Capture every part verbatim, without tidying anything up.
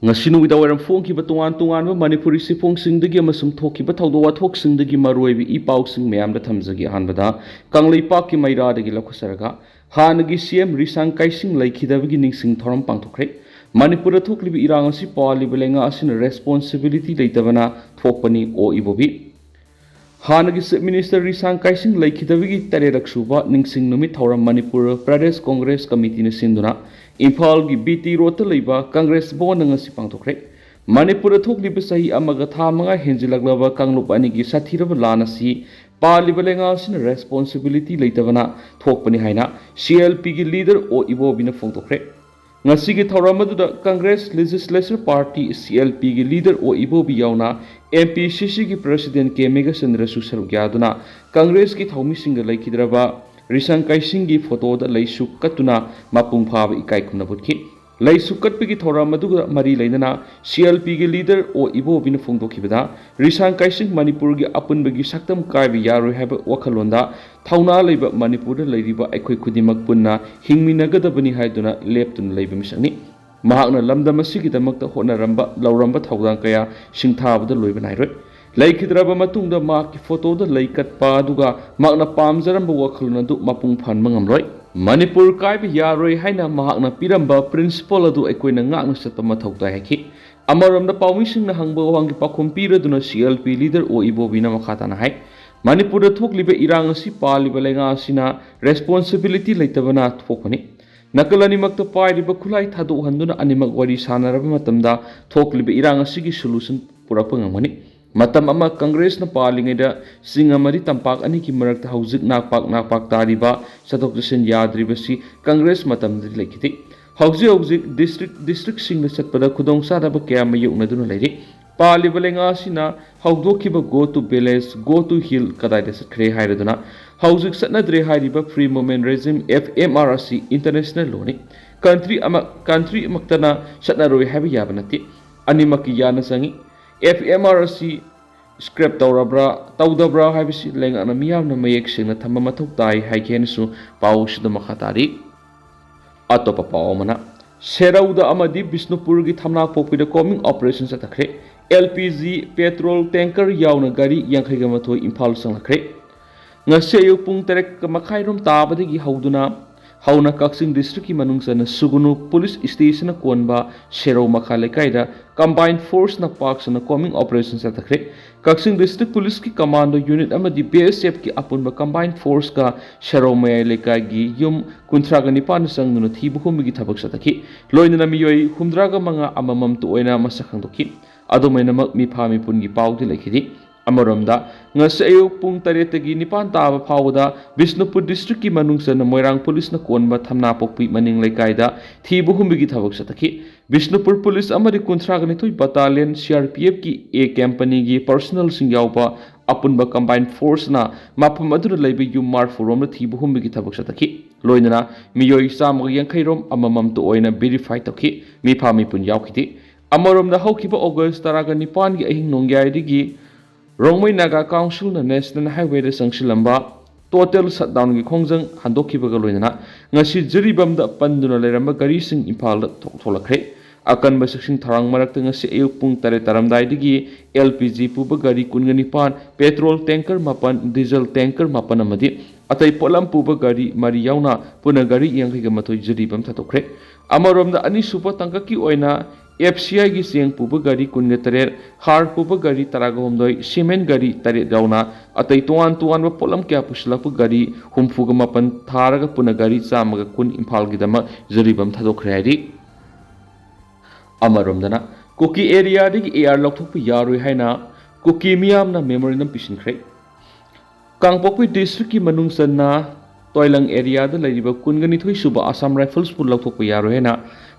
ꯉꯁꯤ ꯅꯨꯃꯤꯗꯥꯡ ꯋꯥꯏꯔꯝ ꯐꯣꯡꯈꯤꯕ ꯇꯣꯉꯥꯟ ꯇꯣꯉꯥꯟꯕ ꯃꯅꯤꯄꯨꯔꯤ ꯆꯦꯐꯣꯡꯁꯤꯡꯗꯒꯤ ꯑꯃꯁꯨꯡ ꯊꯣꯛꯈꯤꯕ ꯊꯧꯗꯣꯛ ꯋꯥꯊꯣꯛꯁꯤꯡꯗꯒꯤ ꯃꯔꯨꯑꯣꯏꯕ ꯏ ꯄꯥꯎꯁꯤꯡ ꯃꯌꯥꯝꯗ ꯊꯝꯖꯒꯦ꯫ ꯑꯍꯥꯟꯕꯗ ꯀꯪꯂꯩꯄꯥꯛꯀꯤ ꯃꯩꯔꯥꯗꯒꯤ ꯂꯧꯈꯠꯆꯔꯒ, ꯍꯥꯟꯅꯒꯤ ꯁꯤ ꯑꯦꯝ ꯔꯤꯁꯥꯡ ꯀꯥꯏꯁꯤꯡ ꯂꯩꯈꯤꯗꯕꯒꯤ ꯅꯤꯡꯁꯤꯡ ꯊꯧꯔꯝ ꯄꯥꯡꯊꯣꯛꯈ꯭ꯔꯦ꯫ ꯃꯅꯤꯄꯨꯔꯗ ꯊꯣꯛꯂꯤꯕ ꯏꯔꯥꯡ ꯑꯁꯤ ꯄꯥꯜꯂꯤꯕ ꯂꯩꯉꯥꯛ ꯑꯁꯤꯅ ꯔꯦꯁꯄꯣꯟꯁꯤꯕꯤꯂꯤꯇꯤ ꯂꯩꯇꯕꯅ ꯊꯣꯛꯄꯅꯤ, ꯑꯣ ꯏꯕꯣꯕꯤ꯫ ꯍꯥꯟꯅꯒꯤ ꯆꯤꯐ ꯃꯤꯅꯤꯁꯇꯔ ꯔꯤꯁꯥꯡ ꯀꯥꯏꯁꯤꯡ ꯂꯩꯈꯤꯗꯕꯒꯤ ꯇꯔꯦꯠꯔꯛ ꯁꯨꯕ ꯅꯤꯡꯁꯤꯡ ꯅꯨꯃꯤꯠ ꯊꯧꯔꯝ ꯃꯅꯤꯄꯨꯔ ꯄ꯭ꯔꯗꯦꯁ ꯀꯣꯡꯒ꯭ꯔꯦꯁ ꯀꯃꯤꯇꯤꯅ ꯁꯤꯟꯗꯨꯅ ꯏꯝꯐꯥꯜꯒꯤ ꯕꯤ ꯇꯤ ꯔꯣꯗꯇ ꯂꯩꯕ ꯀꯪꯒ꯭ꯔꯦꯁ ꯚꯋꯟꯗ ꯉꯁꯤ ꯄꯥꯡꯊꯣꯛꯈ꯭ꯔꯦ꯫ ꯃꯅꯤꯄꯨꯔꯗ ꯊꯣꯛꯂꯤꯕ ꯆꯍꯤ ꯑꯃꯒ ꯊꯥ ꯃꯉꯥ ꯍꯦꯟꯖꯤꯜꯂꯛꯂꯕ ꯀꯥꯡꯂꯨꯞ ꯑꯅꯤꯒꯤ ꯁꯥꯊꯤꯔꯕ ꯂꯥꯟ ꯑꯁꯤ ꯄꯥꯜꯂꯤꯕ ꯂꯩꯉꯥꯛ ꯑꯁꯤꯅ ꯔꯦꯁꯄꯣꯟꯁꯤꯕꯤꯂꯤꯇꯤ ꯂꯩꯇꯕꯅ ꯊꯣꯛꯄꯅꯤ ꯍꯥꯏꯅ ꯁꯤ ꯑꯦꯜ ꯄꯤꯒꯤ ꯂꯤꯗꯔ ꯑꯣ ꯏꯕꯣꯕꯤꯅ ꯐꯣꯡꯗꯣꯛꯈ꯭ꯔꯦ꯫ ꯉꯁꯤꯒꯤ ꯊꯧꯔꯝ ꯑꯗꯨꯗ ꯀꯪꯒ꯭ꯔꯦꯁ ꯂꯦꯖꯤꯁꯂꯦꯆꯔ ꯄꯥꯔꯇꯤ, ꯁꯤ ꯑꯦꯜ ꯄꯤꯒꯤ ꯂꯤꯗꯔ ꯑꯣ ꯏꯕꯣꯕꯤ ꯌꯥꯎꯅ ꯑꯦꯝ ꯄꯤ ꯁꯤ ꯁꯤꯒꯤ ꯄ꯭ꯔꯁꯤꯗꯦꯟ ꯀꯦ ꯃꯦꯘꯆꯟꯗ꯭ꯔꯁꯨ ꯁꯔꯨꯛ ꯌꯥꯗꯨꯅ ꯀꯪꯒ꯭ꯔꯦꯁꯀꯤ ꯊꯧꯃꯤꯁꯤꯡꯗ ꯂꯩꯈꯤꯗ꯭ꯔꯕ ꯔꯤꯁꯥꯡ ꯀꯥꯏꯁꯤꯡꯒꯤ ꯐꯣꯇꯣꯗ ꯂꯩꯁꯨ ꯀꯠꯇꯨꯅ ꯃꯄꯨꯡ ꯐꯥꯕ ꯏꯀꯥꯏ ꯈꯨꯝꯅꯕ ꯎꯠꯈꯤ꯫ ꯂꯩꯁꯨ ꯀꯠꯄꯒꯤ ꯊꯧꯔꯝ ꯑꯗꯨꯒ ꯃꯔꯤ ꯂꯩꯅꯅ ꯁꯤ ꯑꯦꯜ ꯄꯤꯒꯤ ꯂꯤꯗꯔ ꯑꯣ ꯏꯕꯣꯕꯤꯅ ꯐꯣꯡꯗꯣꯛꯈꯤꯕꯗ, ꯔꯤꯁꯥꯡ ꯀꯥꯏꯁꯤꯡ ꯃꯅꯤꯄꯨꯔꯒꯤ ꯑꯄꯨꯟꯕꯒꯤ ꯁꯛꯇꯝ ꯀꯥꯏꯕ ꯌꯥꯔꯣꯏ ꯍꯥꯏꯕ ꯋꯥꯈꯜꯂꯣꯟꯗ ꯊꯧꯅꯥ ꯂꯩꯕ ꯃꯅꯤꯄꯨꯔꯗ ꯂꯩꯔꯤꯕ ꯑꯩꯈꯣꯏ ꯈꯨꯗꯤꯡꯃꯛ ꯄꯨꯟꯅ ꯍꯤꯡꯃꯤꯟꯅꯒꯗꯕꯅꯤ ꯍꯥꯏꯗꯨꯅ ꯂꯦꯞꯇꯨꯅ ꯂꯩꯕ ꯃꯤꯁꯛꯅꯤ꯫ ꯃꯍꯥꯛꯅ ꯂꯝꯗꯝ ꯑꯁꯤꯒꯤꯗꯃꯛꯇ ꯍꯣꯠꯅꯔꯝꯕ, ꯂꯧꯔꯝꯕ ꯊꯧꯗꯥꯡ ꯀꯌꯥ ꯁꯤꯡꯊꯥꯕꯗ ꯂꯣꯏꯕ ꯅꯥꯏꯔꯣꯏ꯫ ꯂꯩꯈꯤꯗ꯭ꯔꯕ ꯃꯇꯨꯡꯗ ꯃꯍꯥꯛꯀꯤ ꯐꯣꯇꯣꯗ ꯂꯩ ꯀꯠꯄ ꯑꯗꯨꯒ ꯃꯍꯥꯛꯅ ꯄꯥꯝꯖꯔꯝꯕ ꯋꯥꯈꯜꯂꯣꯟ ꯑꯗꯨ ꯃꯄꯨꯡ ꯐꯥꯍꯟꯕ ꯉꯝꯂꯣꯏ꯫ ꯃꯅꯤꯄꯨꯔ ꯀꯥꯏꯕ ꯌꯥꯔꯣꯏ ꯍꯥꯏꯅ ꯃꯍꯥꯛꯅ ꯄꯤꯔꯝꯕ ꯄ꯭ꯔꯤꯟꯁꯤꯄꯜ ꯑꯗꯨ ꯑꯩꯈꯣꯏꯅ ꯉꯥꯛꯅ ꯆꯠꯄ ꯃꯊꯧ ꯇꯥꯏ ꯍꯥꯏꯈꯤ꯫ ꯑꯃꯔꯣꯝꯗ ꯄꯥꯎꯃꯤꯁꯤꯡꯅ ꯍꯪꯕ ꯋꯥꯍꯪꯒꯤ ꯄꯥꯎꯈꯨꯝ ꯄꯤꯔꯗꯨꯅ ꯁꯤ ꯑꯦꯜ ꯄꯤ ꯂꯤꯗꯔ ꯑꯣ ꯏꯕꯣꯕꯤꯅ ꯃꯈꯥ ꯇꯥꯅ ꯍꯥꯏ, ꯃꯅꯤꯄꯨꯔꯗ ꯊꯣꯛꯂꯤꯕ ꯏꯔꯥꯡ ꯑꯁꯤ ꯄꯥꯜꯂꯤꯕ ꯂꯩꯉꯥꯛ ꯑꯁꯤꯅ ꯔꯦꯁꯄꯣꯟꯁꯤꯕꯤꯂꯤꯇꯤ ꯂꯩꯇꯕꯅ ꯊꯣꯛꯄꯅꯤ꯫ ꯅꯥꯀꯜ ꯑꯅꯤꯃꯛꯇ ꯄꯥꯏꯔꯤꯕ ꯈꯨꯠꯂꯥꯏ ꯊꯥꯗꯣꯛꯍꯟꯗꯨꯅ ꯑꯅꯤꯃꯛ ꯋꯥꯔꯤ ꯁꯥꯟꯅꯔꯕ ꯃꯇꯝꯗ ꯊꯣꯛꯂꯤꯕ ꯏꯔꯥꯡ ꯑꯁꯤꯒꯤ ꯁꯣꯂꯨꯁꯟ ꯄꯨꯔꯛꯄ ꯉꯝꯒꯅꯤ꯫ ꯃꯇꯝ ꯑꯃ ꯀꯪꯒ꯭ꯔꯦꯁꯅ ꯄꯥꯜꯂꯤꯉꯩꯗ ꯆꯤꯡ ꯑꯃꯗꯤ ꯇꯝꯄꯥꯛ ꯑꯅꯤꯒꯤ ꯃꯔꯛꯇ ꯍꯧꯖꯤꯛ ꯅꯥꯛꯄꯥꯛ ꯅꯥꯛꯄꯥꯛ ꯇꯥꯔꯤꯕ ꯆꯠꯊꯣꯛ ꯆꯠꯁꯤꯟ ꯌꯥꯗ꯭ꯔꯤꯕꯁꯤ ꯀꯪꯒ꯭ꯔꯦꯁ ꯃꯇꯝꯗꯗꯤ ꯂꯩꯈꯤꯗꯦ꯫ ꯍꯧꯖꯤꯛ ꯍꯧꯖꯤꯛ ꯗꯤꯁꯇ꯭ꯔꯤꯛ ꯗꯤꯁꯇ꯭ꯔꯤꯛꯁꯤꯡꯗ ꯆꯠꯄꯗ ꯈꯨꯗꯣꯡꯆꯥꯗꯕ ꯀꯌꯥ ꯃꯥꯌꯣꯛꯅꯗꯨꯅ ꯂꯩꯔꯤ꯫ ꯄꯥꯜꯂꯤꯕ ꯂꯩꯉꯥꯛ ꯑꯁꯤꯅ ꯍꯧꯗꯣꯛꯈꯤꯕ Go to Village, Go to Hill ꯀꯗꯥꯏꯗ ꯆꯠꯈ꯭ꯔꯦ ꯍꯥꯏꯔꯗꯨꯅ ꯍꯧꯖꯤꯛ ꯆꯠꯅꯗ꯭ꯔꯦ ꯍꯥꯏꯔꯤꯕ Free Movement Regime, F M R, ꯑꯁꯤ ꯏꯟꯇꯔꯅꯦꯁꯅꯦꯜ ꯂꯣꯅꯤ꯫ ꯀꯟꯇ꯭ꯔꯤ ꯑꯃ ꯀꯟꯇ꯭ꯔꯤ ꯑꯃꯛꯇꯅ ꯆꯠꯅꯔꯣꯏ ꯍꯥꯏꯕ ꯌꯥꯕ ꯅꯠꯇꯦ꯫ ꯑꯅꯤꯃꯛꯀꯤ ꯌꯥꯅ ꯆꯪꯏ꯫ F M R ꯑꯁꯤ ꯁ꯭ꯀ꯭ꯔꯦꯞ ꯇꯧꯔꯕ꯭ꯔꯥ ꯇꯧꯗꯕ꯭ꯔꯥ ꯍꯥꯏꯕꯁꯤ ꯂꯩꯉꯥꯛꯅ ꯃꯤꯌꯥꯝꯅ ꯃꯌꯦꯛ ꯁꯦꯡꯅ ꯊꯝꯕ ꯃꯊꯧ ꯇꯥꯏ ꯍꯥꯏꯒꯦ ꯍꯥꯏꯅꯁꯨ ꯄꯥꯎ ꯑꯁꯤꯗ ꯃꯈꯥ ꯇꯥꯔꯤ꯫ ꯑꯇꯣꯞꯄ ꯄꯥꯎ ꯑꯃꯅ, ꯁꯦꯔꯧꯗ ꯑꯃꯗꯤ ꯕꯤꯁꯅꯨꯄꯨꯔꯒꯤ ꯊꯝꯅꯥꯄꯣꯛꯄꯤꯗ combing operation ꯆꯠꯊꯈ꯭ꯔꯦ꯫ L P G petrol tanker ꯌꯥꯎꯅ ꯒꯥꯔꯤ ꯌꯥꯡꯈꯩꯒ ꯃꯥꯊꯣꯏ ꯏꯝꯐꯥꯜ ꯆꯪꯂꯛꯈ꯭ꯔꯦ꯫ ꯉꯁꯤ ꯑꯌꯨꯛ ꯄꯨꯡ ꯇꯔꯦꯠ ꯃꯈꯥꯏꯔꯣꯝ ꯇꯥꯕꯗꯒꯤ ꯍꯧꯗꯨꯅ ꯍꯧꯅ ꯀꯛꯆꯤꯡ districtꯀꯤ ꯃꯅꯨꯡ ꯆꯟꯅ ꯁꯨꯒꯨꯅꯨ police stationꯅ ꯀꯣꯟꯕ ꯁꯦꯔꯧ ꯃꯈꯥ ꯂꯩꯀꯥꯏꯗ combined forceꯅ ꯄꯥꯛ ꯁꯟꯅ combing operation ꯆꯠꯊꯈ꯭ꯔꯦ꯫ ꯀꯛꯆꯤꯡ district policeꯀꯤ commando unit ꯑꯃꯗꯤ B S Fꯀꯤ ꯑꯄꯨꯟꯕ combined forceꯀ ꯁꯦꯔꯧ ꯃꯌꯥꯏ ꯂꯩꯀꯥꯏꯒꯤ ꯌꯨꯝ ꯀꯨꯟꯊ꯭ꯔꯥꯒ ꯅꯤꯄꯥꯟꯗ ꯆꯪꯗꯨꯅ ꯊꯤꯕ ꯍꯨꯝꯕꯒꯤ ꯊꯕꯛ ꯆꯠꯊꯈꯤ꯫ ꯂꯣꯏꯅꯅ ꯃꯤꯑꯣꯏ ꯍꯨꯝꯗ꯭ꯔꯥꯒ ꯃꯉꯥ ꯑꯃꯃꯝꯇ ꯑꯣꯏꯅ ꯃꯁꯛ ꯈꯪꯗꯣꯛꯈꯤ꯫ ꯑꯗꯨꯃꯥꯏꯅꯃꯛ ꯃꯤꯐꯥ ꯃꯤꯄꯨꯟꯒꯤ ꯄꯥꯎꯗꯤ ꯂꯩꯈꯤꯗꯦ꯫ ꯑꯃꯔꯣꯝꯗ, ꯉꯁꯤ ꯑꯌꯨꯛ ꯄꯨꯡ ꯇꯔꯦꯠꯇꯒꯤ ꯅꯤꯄꯥꯟ ꯇꯥꯕ ꯐꯥꯎꯕꯗ ꯕꯤꯁꯅꯨꯄꯨꯔ districtꯀꯤ ꯃꯅꯨꯡ ꯆꯟꯅ ꯃꯣꯏꯔꯥꯡ policeꯅ ꯀꯣꯟꯕ ꯊꯝꯅꯥꯄꯣꯛꯄꯤ ꯃꯅꯤꯡ ꯂꯩꯀꯥꯏꯗ ꯊꯤꯕ ꯍꯨꯝꯕꯒꯤ ꯊꯕꯛ ꯆꯠꯊꯈꯤ꯫ ꯕꯤꯁꯅꯨꯄꯨꯔ police ꯑꯃꯗꯤ ꯀꯨꯟꯊ꯭ꯔꯥꯒ ꯅꯤꯊꯣꯏ battalion C R P Fꯀꯤ A companyꯒꯤ personnelꯁꯤꯡ ꯌꯥꯎꯕ ꯑꯄꯨꯟꯕ combined forceꯅ ꯃꯐꯝ ꯑꯗꯨꯗ ꯂꯩꯕ ꯌꯨꯝ ꯃꯔꯐꯨ ꯔꯣꯝꯗ ꯊꯤꯕ ꯍꯨꯝꯕꯒꯤ ꯊꯕꯛ ꯆꯠꯊꯈꯤ꯫ ꯂꯣꯏꯅꯅ ꯃꯤꯑꯣꯏ ꯆꯥꯝꯃꯒ ꯌꯥꯡꯈꯩ ꯔꯣꯝ ꯑꯃꯃꯝꯇ ꯑꯣꯏꯅ verify ꯇꯧꯈꯤ꯫ ꯃꯤꯐꯥ ꯃꯤꯄꯨꯟ ꯌꯥꯎꯈꯤꯗꯦ꯫ ꯑꯃꯔꯣꯝꯗ, ꯍꯧꯈꯤꯕ August ꯇꯔꯥꯒ ꯅꯤꯄꯥꯟꯒꯤ ꯑꯍꯤꯡ ꯅꯣꯡꯌꯥꯏꯗꯒꯤ ꯔꯣꯡꯃꯩ ꯅꯥꯒꯥ councilꯅ national highwayꯗ ꯆꯪꯁꯤꯜꯂꯝꯕ total shutdownꯒꯤ ꯈꯣꯡꯖꯪ ꯍꯟꯗꯣꯛꯈꯤꯕꯒ ꯂꯣꯏꯅꯅ ꯉꯁꯤ ꯖꯤꯔꯤꯕꯥꯝꯗ ꯄꯟꯗꯨꯅ ꯂꯩꯔꯝꯕ ꯒꯥꯔꯤꯁꯤꯡ ꯏꯝꯐꯥꯜꯗ ꯊꯣꯛ-, ꯊꯣꯛꯂꯛꯈ꯭ꯔꯦ꯫ ꯑꯀꯟꯕ ꯆꯦꯛꯁꯤꯟ ꯊꯧꯔꯥꯡ ꯃꯔꯛꯇ ꯉꯁꯤ ꯑꯌꯨꯛ ꯄꯨꯡ ꯇꯔꯦꯠ ꯇꯥꯔꯝꯗꯥꯏꯗꯒꯤ L P G ꯄꯨꯕ ꯒꯥꯔꯤ ꯀꯨꯟꯒ ꯅꯤꯄꯥꯟ, petrol tanker ꯃꯥꯄꯟ, diesel tanker ꯃꯥꯄꯟ ꯑꯃꯗꯤ ꯑꯇꯩ ꯄꯣꯠꯂꯝ ꯄꯨꯕ ꯒꯥꯔꯤ ꯃꯔꯤ ꯌꯥꯎꯅ ꯄꯨꯟꯅ ꯒꯥꯔꯤ ꯌꯥꯡꯈꯩꯒ ꯃꯥꯊꯣꯏ ꯖꯤꯔꯤꯕꯥꯝ ꯊꯥꯗꯣꯛꯈ꯭ꯔꯦ꯫ ꯑꯃꯔꯣꯝꯗ, ꯑꯅꯤꯁꯨꯕ ꯇꯥꯡꯀꯛꯀꯤ ꯑꯣꯏꯅ F C Iꯒꯤ ꯆꯦꯡ ꯄꯨꯕ ꯒꯥꯔꯤ ꯀꯨꯟꯒ ꯇꯔꯦꯠ, ꯍꯥꯔ ꯄꯨꯕ ꯒꯥꯔꯤ ꯇꯔꯥꯒ ꯍꯨꯝꯗꯣꯏ, cement ꯒꯥꯔꯤ ꯇꯔꯦꯠ ꯌꯥꯎꯅ ꯑꯇꯩ ꯇꯣꯉꯥꯟ ꯇꯣꯉꯥꯟꯕ ꯄꯣꯠꯂꯝ ꯀꯌꯥ ꯄꯨꯁꯤꯜꯂꯛꯄ ꯒꯥꯔꯤ ꯍꯨꯝꯐꯨꯒ ꯃꯥꯄꯟ ꯊꯥꯔꯒ ꯄꯨꯟꯅ ꯒꯥꯔꯤ ꯆꯥꯝꯃꯒ ꯀꯨꯟ ꯏꯝꯐꯥꯜꯒꯤꯗꯃꯛ ꯖꯤꯔꯤꯕꯥꯝ ꯊꯥꯗꯣꯛꯈ꯭ꯔꯦ ꯍꯥꯏꯔꯤ꯫ ꯑꯃꯔꯣꯝꯗꯅ, ꯀꯨꯀꯤ areaꯗꯒꯤ A R ꯂꯧꯊꯣꯛꯄ ꯌꯥꯔꯣꯏ ꯍꯥꯏꯅ ꯀꯨꯀꯤ ꯃꯤꯌꯥꯝꯅ memorandum ꯄꯤꯁꯤꯟꯈ꯭ꯔꯦ꯫ ꯀꯥꯡꯄꯣꯛꯄꯤ districtꯀꯤ ꯃꯅꯨꯡ ꯆꯟꯅ ꯇꯣꯏꯂꯪ areaꯗ ꯂꯩꯔꯤꯕ ꯀꯨꯟꯒ ꯅꯤꯊꯣꯏ ꯁꯨꯕ Assam Riflesꯄꯨ ꯂꯧꯊꯣꯛꯄ ꯌꯥꯔꯣꯏ ꯍꯥꯏꯅ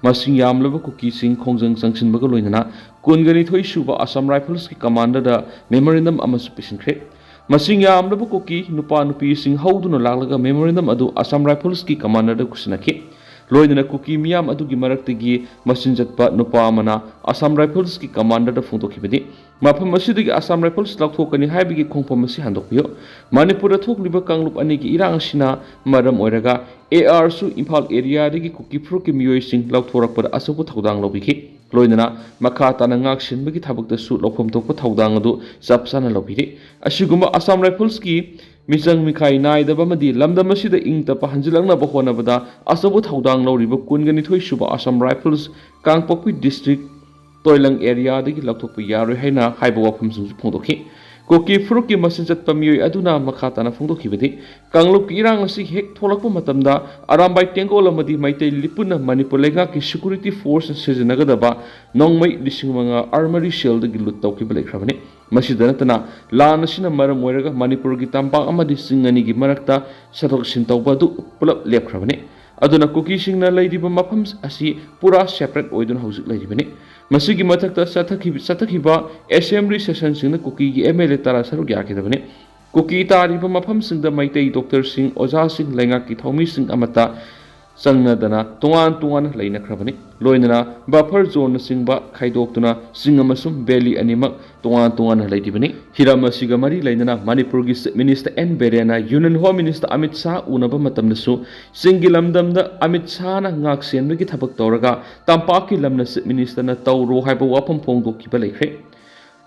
ꯃꯁꯤꯡ ꯌꯥꯝꯂꯕ ꯀꯨꯀꯤꯁꯤꯡ ꯈꯣꯡꯖꯪ ꯆꯪꯁꯤꯟꯕꯒ ꯂꯣꯏꯅꯅ ꯀꯨꯟꯒ ꯅꯤꯊꯣꯏ ꯁꯨꯕ Assam Riflesꯀꯤ commanderꯗ memorandum ꯑꯃꯁꯨ ꯄꯤꯁꯤꯟꯈ꯭ꯔꯦ꯫ ꯃꯁꯤꯡ ꯌꯥꯝꯂꯕ ꯀꯨꯀꯤ ꯅꯨꯄꯥ ꯅꯨꯄꯤꯁꯤꯡ ꯍꯧꯗꯨꯅ ꯂꯥꯛꯂꯒ memorandum ꯑꯗꯨ Assam Riflesꯀꯤ commanderꯗ ꯈꯨꯠꯁꯤꯟꯅꯈꯤ꯫ ꯂꯣꯏꯅꯅ ꯀꯨꯀꯤ ꯃꯤꯌꯥꯝ ꯑꯗꯨꯒꯤ ꯃꯔꯛꯇꯒꯤ ꯃꯆꯤꯟ ꯆꯠꯄ ꯅꯨꯄꯥ ꯑꯃꯅ ꯑꯁꯥꯝ ꯔꯥꯏꯐꯜꯁꯀꯤ ꯀꯃꯥꯟꯗꯔꯗ ꯐꯣꯡꯗꯣꯛꯈꯤꯕꯅꯤ꯫ ꯃꯐꯝ ꯑꯁꯤꯗꯒꯤ ꯑꯁꯥꯝ ꯔꯥꯏꯐꯜꯁ ꯂꯧꯊꯣꯛꯀꯅꯤ ꯍꯥꯏꯕꯒꯤ ꯈꯣꯡꯐꯝ ꯑꯁꯤ ꯍꯟꯗꯣꯛꯄꯤꯌꯨ꯫ ꯃꯅꯤꯄꯨꯔꯗ ꯊꯣꯛꯂꯤꯕ ꯀꯥꯡꯂꯨꯞ ꯑꯅꯤꯒꯤ ꯏꯔꯥꯡ ꯑꯁꯤꯅ ꯃꯔꯝ ꯑꯣꯏꯔꯒ ꯑꯦ ꯑꯥꯔꯁꯨ ꯏꯝꯐꯥꯜ ꯑꯦꯔꯤꯌꯥꯗꯒꯤ ꯀꯨꯀꯤ ꯐꯨꯔꯨꯞꯀꯤ ꯃꯤꯑꯣꯏꯁꯤꯡ ꯂꯧꯊꯣꯔꯛꯄꯗ ꯑꯆꯧꯕ ꯊꯧꯗꯥꯡ ꯂꯧꯕꯤꯈꯤ꯫ ꯂꯣꯏꯅꯅ ꯃꯈꯥ ꯇꯥꯅ ꯉꯥꯛ ꯁꯦꯟꯕꯒꯤ ꯊꯕꯛꯇꯁꯨ ꯂꯧꯐꯝ ꯊꯣꯛꯄ ꯊꯧꯗꯥꯡ ꯑꯗꯨ ꯆꯞ ꯆꯥꯅ ꯂꯧꯕꯤꯔꯤ꯫ ꯑꯁꯤꯒꯨꯝꯕ ꯑꯁꯥꯝ ꯔꯥꯏꯐꯜꯁꯀꯤ ꯃꯤꯆꯪ ꯃꯤꯈꯥꯏ ꯅꯥꯏꯗꯕ ꯑꯃꯗꯤ ꯂꯝꯗꯝ ꯑꯁꯤꯗ ꯏꯪ ꯇꯞꯄ ꯍꯟꯖꯤꯜꯂꯛꯅꯕ ꯍꯣꯠꯅꯕꯗ ꯑꯆꯧꯕ ꯊꯧꯗꯥꯡ ꯂꯧꯔꯤꯕ ꯀꯨꯟꯒ ꯅꯤꯊꯣꯏ ꯁꯨꯕ ꯑꯁꯥꯝ ꯔꯥꯏꯐꯜꯁ ꯀꯥꯡꯄꯣꯛꯄꯤ ꯗꯤꯁꯇ꯭ꯔꯤꯛ ꯇꯣꯏꯂꯪ ꯑꯦꯔꯤꯌꯥꯗꯒꯤ ꯂꯧꯊꯣꯛꯄ ꯌꯥꯔꯣꯏ ꯍꯥꯏꯅ ꯍꯥꯏꯕ ꯋꯥꯐꯝꯁꯤꯡꯁꯨ ꯐꯣꯡꯗꯣꯛꯈꯤ꯫ ꯀꯨꯀꯤ ꯐꯨꯔꯨꯞꯀꯤ ꯃꯆꯤꯟ ꯆꯠꯄ ꯃꯤꯑꯣꯏ ꯑꯗꯨꯅ ꯃꯈꯥ ꯇꯥꯅ ꯐꯣꯡꯗꯣꯛꯈꯤꯕꯗꯤ, ꯀꯥꯡꯂꯨꯞꯀꯤ ꯏꯔꯥꯡ ꯑꯁꯤ ꯍꯦꯛ ꯊꯣꯛꯂꯛꯄ ꯃꯇꯝꯗ ꯑꯔꯥꯝꯕꯥꯏ ꯇꯦꯡꯒꯣꯜ ꯑꯃꯗꯤ ꯃꯩꯇꯩ ꯂꯤꯄꯨꯅ ꯃꯅꯤꯄꯨꯔ ꯂꯩꯉꯥꯛꯀꯤ ꯁꯦꯀ꯭ꯌꯨꯔꯤꯇꯤ ꯐꯣꯔꯁꯅ ꯁꯤꯖꯤꯟꯅꯒꯗꯕ ꯅꯣꯡꯃꯩ ꯂꯤꯁꯤꯡ ꯃꯉꯥ ꯑꯥꯔꯃꯔꯤ ꯁꯦꯜꯗꯒꯤ ꯂꯨꯠ ꯇꯧꯈꯤꯕ ꯂꯩꯈ꯭ꯔꯕꯅꯤ꯫ ꯃꯁꯤꯗ ꯅꯠꯇꯅ ꯂꯥꯟ ꯑꯁꯤꯅ ꯃꯔꯝ ꯑꯣꯏꯔꯒ ꯃꯅꯤꯄꯨꯔꯒꯤ ꯇꯝꯄꯥꯛ ꯑꯃꯗꯤ ꯆꯤꯡ ꯑꯅꯤꯒꯤ ꯃꯔꯛꯇ ꯆꯠꯊꯣꯛ ꯆꯠꯁꯤꯟ ꯇꯧꯕ ꯑꯗꯨ ꯄꯨꯂꯞ ꯂꯦꯞꯈ꯭ꯔꯕꯅꯤ꯫ ꯑꯗꯨꯅ ꯀꯨꯀꯤꯁꯤꯡꯅ ꯂꯩꯔꯤꯕ ꯃꯐꯝ ꯑꯁꯤ ꯄꯨꯔꯥ ꯁꯦꯄꯔꯦꯠ ꯑꯣꯏꯗꯨꯅ ꯍꯧꯖꯤꯛ ꯂꯩꯔꯤꯕꯅꯤ꯫ ꯃꯁꯤꯒꯤ ꯃꯊꯛꯇ ꯆꯠꯊꯈꯤꯕ, ꯆꯠꯊꯈꯤꯕ ꯑꯦꯁꯦꯝꯕ꯭ꯂꯤ ꯁꯦꯁꯟꯁꯤꯡꯗ ꯀꯨꯀꯤꯒꯤ ꯑꯦꯝ ꯑꯦꯜ ꯑꯦ ꯇꯔꯥ ꯁꯔꯨꯛ ꯌꯥꯈꯤꯗꯕꯅꯤ꯫ ꯀꯨꯀꯤ ꯇꯥꯔꯤꯕ ꯃꯐꯝꯁꯤꯡꯗ ꯃꯩꯇꯩ ꯗꯣꯛꯇꯔꯁꯤꯡ, ꯑꯣꯖꯥꯁꯤꯡ, ꯂꯩꯉꯥꯛꯀꯤ ꯊꯧꯃꯤꯁꯤꯡ ꯑꯃꯠꯇ ꯆꯪꯅꯗꯅ ꯇꯣꯉꯥꯟ ꯇꯣꯉꯥꯟꯅ ꯂꯩꯅꯈ꯭ꯔꯕꯅꯤ꯫ ꯂꯣꯏꯅꯅ ꯕꯐꯔ ꯖꯣꯟꯅꯆꯤꯡꯕ ꯈꯥꯏꯗꯣꯛꯇꯨꯅ ꯆꯤꯡ ꯑꯃꯁꯨꯡ ꯚꯦꯂꯤ ꯑꯅꯤꯃꯛ ꯇꯣꯉꯥꯟ ꯇꯣꯉꯥꯟꯅ ꯂꯩꯔꯤꯕꯅꯤ꯫ ꯍꯤꯔꯝ ꯑꯁꯤꯒ ꯃꯔꯤ ꯂꯩꯅꯅ ꯃꯅꯤꯄꯨꯔꯒꯤ ꯆꯤꯐ ꯃꯤꯅꯤꯁꯇꯔ ꯑꯦꯟ ꯕꯤꯔꯦꯟꯅ union home minister Amit Shah ꯎꯅꯕ ꯃꯇꯝꯗꯁꯨ ꯆꯤꯡꯒꯤ ꯂꯝꯗꯝꯗ ꯑꯃꯤꯠ ꯁꯥꯍꯅ ꯉꯥꯛ ꯁꯦꯟꯕꯒꯤ ꯊꯕꯛ ꯇꯧꯔꯒ ꯇꯝꯄꯥꯛꯀꯤ ꯂꯝꯅ ꯆꯤꯐ ꯃꯤꯅꯤꯁꯇꯔꯅ ꯇꯧꯔꯣ ꯍꯥꯏꯕ ꯋꯥꯐꯝ ꯐꯣꯡꯗꯣꯛꯈꯤꯕ ꯂꯩꯈ꯭ꯔꯦ꯫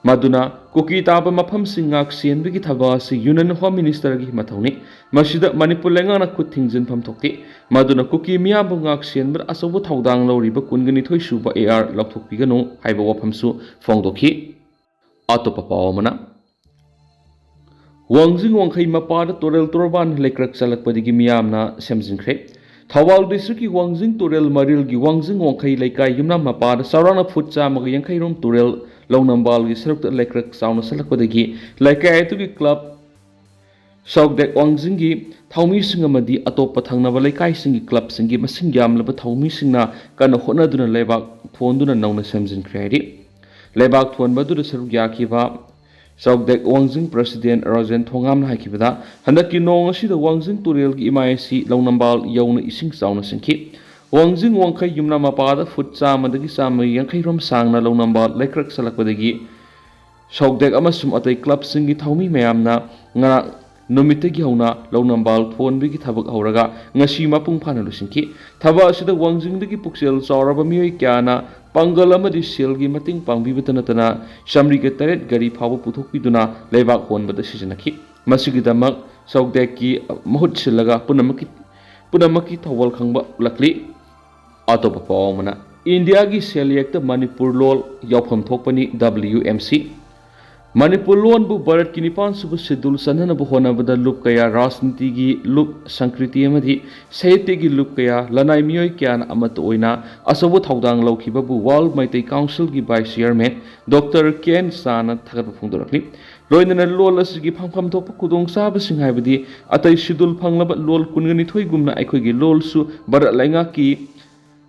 ꯃꯗꯨꯅ ꯀꯨꯀꯤ ꯇꯥꯕ ꯃꯐꯝꯁꯤꯡ ꯉꯥꯛ ꯁꯦꯟꯕꯒꯤ ꯊꯕꯛ ꯑꯁꯤ ꯌꯨꯅꯤꯌꯟ ꯍꯣꯝ ꯃꯤꯅꯤꯁꯇꯔꯒꯤ ꯃꯊꯧꯅꯤ꯫ ꯃꯁꯤꯗ ꯃꯅꯤꯄꯨꯔ ꯂꯩꯉꯥꯛꯅ ꯈꯨꯠ ꯊꯤꯡꯖꯤꯟꯐꯝ ꯊꯣꯛꯇꯦ꯫ ꯃꯗꯨꯅ ꯀꯨꯀꯤ ꯃꯤꯌꯥꯝꯕꯨ ꯉꯥꯛ ꯁꯦꯟꯕꯗ ꯑꯆꯧꯕ ꯊꯧꯗꯥꯡ ꯂꯧꯔꯤꯕ ꯀꯨꯟꯒ ꯅꯤꯊꯣꯏ ꯁꯨꯕ ꯑꯦ ꯑꯥꯔ ꯂꯧꯊꯣꯛꯄꯤꯒꯅꯨ ꯍꯥꯏꯕ ꯋꯥꯐꯝꯁꯨ ꯐꯣꯡꯗꯣꯛꯈꯤ꯫ ꯑꯇꯣꯞꯄ ꯄꯥꯎ ꯑꯃꯅ, ꯋꯥꯡꯖꯤꯡ ꯋꯥꯡꯈꯩ ꯃꯄꯥꯗ ꯇꯨꯔꯦꯜ ꯇꯣꯔꯕꯥꯟ ꯂꯩꯀ꯭ꯔꯛ ꯆꯠꯂꯛꯄꯗꯒꯤ ꯃꯤꯌꯥꯝꯅ ꯁꯦꯝꯖꯤꯟꯈ꯭ꯔꯦ꯫ ꯊꯧꯕꯥꯜ ꯗꯤꯁꯇ꯭ꯔꯤꯛꯀꯤ ꯋꯥꯡꯖꯤꯡ ꯇꯨꯔꯦꯜ ꯃꯔꯤꯜꯒꯤ ꯋꯥꯡꯖꯤꯡ ꯋꯥꯡꯈꯩ ꯂꯩꯀꯥꯏ ꯌꯨꯝꯅꯥꯝ ꯃꯄꯥꯗ ꯆꯥꯎꯔꯥꯛꯅ ꯐꯨꯠ ꯆꯥꯝꯃꯒ ꯌꯥꯡꯈꯩ ꯔꯣꯝ ꯇꯨꯔꯦꯜ ꯂꯧꯅꯝꯕꯥꯜꯒꯤ ꯁꯔꯨꯛꯇ ꯂꯩꯀ꯭ꯔꯛ ꯆꯥꯎꯅ ꯆꯠꯂꯛꯄꯗꯒꯤ ꯂꯩꯀꯥꯏ ꯑꯗꯨꯒꯤ ꯀ꯭ꯂꯕ ꯁꯥꯎꯗꯦꯛ ꯋꯥꯡꯖꯤꯡꯒꯤ ꯊꯧꯃꯤꯁꯤꯡ ꯑꯃꯗꯤ ꯑꯇꯣꯞꯄ ꯊꯪꯅꯕ ꯂꯩꯀꯥꯏꯁꯤꯡꯒꯤ ꯀ꯭ꯂꯕꯁꯤꯡꯒꯤ ꯃꯁꯤꯡ ꯌꯥꯝꯂꯕ ꯊꯧꯃꯤꯁꯤꯡꯅ ꯀꯟꯅ ꯍꯣꯠꯅꯗꯨꯅ ꯂꯩꯕꯥꯛ ꯊꯣꯟꯗꯨꯅ ꯅꯧꯅ ꯁꯦꯝꯖꯤꯟꯈ꯭ꯔꯦ ꯍꯥꯏꯔꯤ꯫ ꯂꯩꯕꯥꯛ ꯊꯣꯟꯕ ꯑꯗꯨꯗ ꯁꯔꯨꯛ ꯌꯥꯈꯤꯕ ꯆꯥꯎꯗꯦꯛ ꯋꯥꯡꯖꯤꯡ ꯄ꯭ꯔꯁꯤꯗꯦꯟ ꯔꯣꯖꯦꯟ ꯊꯣꯉꯥꯝꯅ ꯍꯥꯏꯈꯤꯕꯗ, ꯍꯟꯗꯛꯀꯤ ꯅꯣꯡ ꯑꯁꯤꯗ ꯋꯥꯡꯖꯤꯡ ꯇꯨꯔꯦꯜꯒꯤ ꯏꯃꯥꯏ ꯑꯁꯤ ꯂꯧꯅꯝꯕꯥꯜ ꯌꯧꯅ ꯏꯁꯤꯡ ꯆꯥꯎꯅ ꯆꯦꯟꯈꯤ꯫ ꯋꯥꯡꯖꯤꯡ ꯋꯥꯡꯈꯩ ꯌꯨꯝꯅꯥꯝ ꯃꯄꯥꯗ ꯐꯨꯠ ꯆꯥꯝꯃꯗꯒꯤ ꯆꯥꯝꯃ ꯌꯥꯡꯈꯩ ꯔꯣꯝ ꯁꯥꯡꯅ ꯂꯧꯅꯝꯕ ꯂꯩꯀ꯭ꯔꯛ ꯆꯠꯂꯛꯄꯗꯒꯤ ꯁꯧꯗꯦꯛ ꯑꯃꯁꯨꯡ ꯑꯇꯩ ꯀ꯭ꯂꯕꯁꯤꯡꯒꯤ ꯊꯧꯃꯤ ꯃꯌꯥꯝꯅ ꯉꯔꯥꯡ ꯅꯨꯃꯤꯠꯇꯒꯤ ꯍꯧꯅ ꯂꯧꯅꯝꯕꯥꯜ ꯊꯣꯟꯕꯒꯤ ꯊꯕꯛ ꯍꯧꯔꯒ ꯉꯁꯤ ꯃꯄꯨꯡ ꯐꯥꯅ ꯂꯣꯏꯁꯤꯟꯈꯤ꯫ ꯊꯕꯛ ꯑꯁꯤꯗ ꯋꯥꯡꯖꯤꯡꯗꯒꯤ ꯄꯨꯛꯆꯦꯜ ꯆꯥꯎꯔꯕ ꯃꯤꯑꯣꯏ ꯀꯌꯥꯅ ꯄꯥꯡꯒꯜ ꯑꯃꯗꯤ ꯁꯦꯜꯒꯤ ꯃꯇꯦꯡ ꯄꯥꯡꯕꯤꯕꯇ ꯅꯠꯇꯅ ꯆꯥꯃꯔꯤꯒ ꯇꯔꯦꯠ ꯒꯥꯔꯤ ꯐꯥꯎꯕ ꯄꯨꯊꯣꯛꯄꯤꯗꯨꯅ ꯂꯩꯕꯥꯛ ꯍꯣꯟꯕꯗ ꯁꯤꯖꯤꯟꯅꯈꯤ꯫ ꯃꯁꯤꯒꯤꯗꯃꯛ ꯁꯧꯗꯦꯛꯀꯤ ꯃꯍꯨꯠ ꯁꯤꯜꯂꯒ ꯄꯨꯝꯅꯃꯛꯀꯤ ꯄꯨꯝꯅꯃꯛꯀꯤ ꯊꯧꯒꯜ ꯈꯪꯕ ꯎꯠꯂꯛꯂꯤ꯫ ꯑꯇꯣꯞꯄ ꯄꯥꯎ ꯑꯃꯅ, ꯏꯟꯗꯤꯌꯥꯒꯤ ꯁꯦꯜꯌꯦꯛꯇ ꯃꯅꯤꯄꯨꯔ ꯂꯣꯜ ꯌꯥꯎꯐꯝ ꯊꯣꯛꯄꯅꯤ, W M C꯫ ꯃꯅꯤꯄꯨꯔ ꯂꯣꯟꯕꯨ ꯚꯥꯔꯠꯀꯤ ꯅꯤꯄꯥꯟ ꯁꯨꯕ ꯁꯦꯗꯨꯜ ꯆꯟꯅꯅꯕ ꯍꯣꯠꯅꯕꯗ ꯂꯨꯞ ꯀꯌꯥ, ꯔꯥꯖꯅꯤꯇꯤꯒꯤ ꯂꯨꯞ, ꯁꯪꯁꯀ꯭ꯔꯤꯇꯤ ꯑꯃꯗꯤ ꯁꯥꯍꯤꯇ꯭ꯌꯒꯤ ꯂꯨꯞ ꯀꯌꯥ, ꯂꯅꯥꯏ ꯃꯤꯑꯣꯏ ꯀꯌꯥꯅ ꯑꯃꯠꯇ ꯑꯣꯏꯅ ꯑꯆꯧꯕ ꯊꯧꯗꯥꯡ ꯂꯧꯈꯤꯕꯕꯨ World Meitei Council ꯒꯤ Vice Chairman Doctor K N ꯁꯥꯍꯅ ꯊꯥꯒꯠꯄ ꯐꯣꯡꯗꯣꯔꯛꯂꯤ꯫ ꯂꯣꯏꯅꯅ ꯂꯣꯜ ꯑꯁꯤꯒꯤ ꯐꯪꯐꯝ ꯊꯣꯛꯄ ꯈꯨꯗꯣꯡꯆꯥꯕꯁꯤꯡ, ꯍꯥꯏꯕꯗꯤ ꯑꯇꯩ ꯁꯦꯗꯨꯜ ꯐꯪꯂꯕ ꯂꯣꯜ ꯀꯨꯟꯒ ꯅꯤꯊꯣꯏꯒꯨꯝꯅ ꯑꯩꯈꯣꯏꯒꯤ ꯂꯣꯜꯁꯨ ꯚꯥꯔꯠ ꯂꯩꯉꯥꯛꯀꯤ